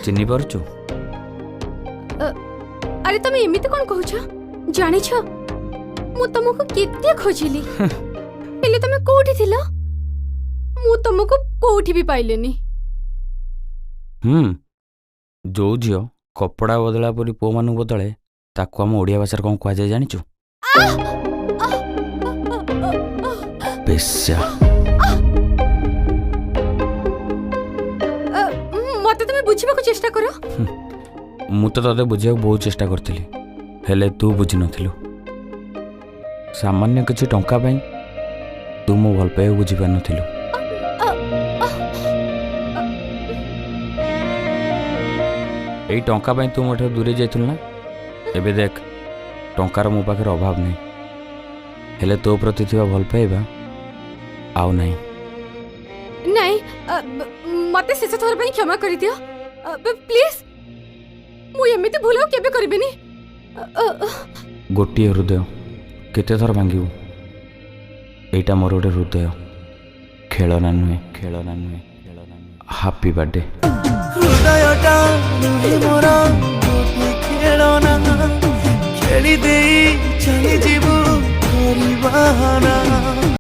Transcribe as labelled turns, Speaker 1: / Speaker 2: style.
Speaker 1: ଚିହ୍ନି ପାରୁଛୁ?
Speaker 2: ଆରେ, ତମେ ଏମିତି କ'ଣ କହୁଛ? ଜାଣିଛ, ମୁଁ ତମକୁ କେତେ ଖୋଜିଲି, ହେଲେ ତମେ କୋଉଠି ଥିଲ? ମୁଁ ତମକୁ କୋଉଠି ବି ପାଇଲିନି।
Speaker 1: ହୁଁ, ଯୋଉ ଝିଅ କପଡ଼ା ବଦଳା ପରି ପୁଅମାନଙ୍କୁ ବଦଳାଏ, ତାକୁ ଆମ ଓଡ଼ିଆ ଭାଷାରେ କ'ଣ କୁହାଯାଏ ଜାଣିଛୁ? ବେଶ୍ୟା।
Speaker 2: ମତେ ତମେ ବୁଝିବାକୁ ଚେଷ୍ଟା କର।
Speaker 1: ମୁଁ ତ ତତେ ବୁଝିବାକୁ ବହୁତ ଚେଷ୍ଟା କରିଥିଲି, ହେଲେ ତୁ ବୁଝିନଥିଲୁ। ସାମାନ୍ୟ କିଛି ଟଙ୍କା ପାଇଁ ତୁ ମୋ ଭଲ ପାଇବାକୁ ବୁଝିପାରିନଥିଲୁ। ଏଇ ଟଙ୍କା ପାଇଁ ତୁ ମୋ ଠାରୁ ଦୂରେଇ ଯାଇଥିଲୁ ନା? ଏବେ ଦେଖ, ଟଙ୍କାର ମୋ ପାଖରେ ଅଭାବ ନାହିଁ, ହେଲେ ତୋ ପ୍ରତି ଥିବା ଭଲ ପାଇବା ଆଉ ନାହିଁ।
Speaker 2: ନାଇଁ, ମତେ ଶେଷ ଥର ପାଇଁ କ୍ଷମା କରିଦିଅ ପ୍ଲିଜ। ମୁଁ ଏମିତି ଭୁଲ ଆଉ କେବେ କରିବିନି।
Speaker 1: ଗୋଟିଏ ହୃଦୟ କେତେ ଥର ଭାଙ୍ଗିବୁ? ଏଇଟା ମୋର ଗୋଟେ ହୃଦୟ, ଖେଳନା ନୁହେଁ, ଖେଳନା ନୁହେଁ, ଖେଳନା ନୁହେଁ। Happy birthday.
Speaker 3: ହୃଦୟଟା ନୁହେଁ ମୋର ଗୋଟେ ଖେଳନା, ଖେଳି ଦେଇ ଚାଲିଯିବୁ କରି ବାହାନା।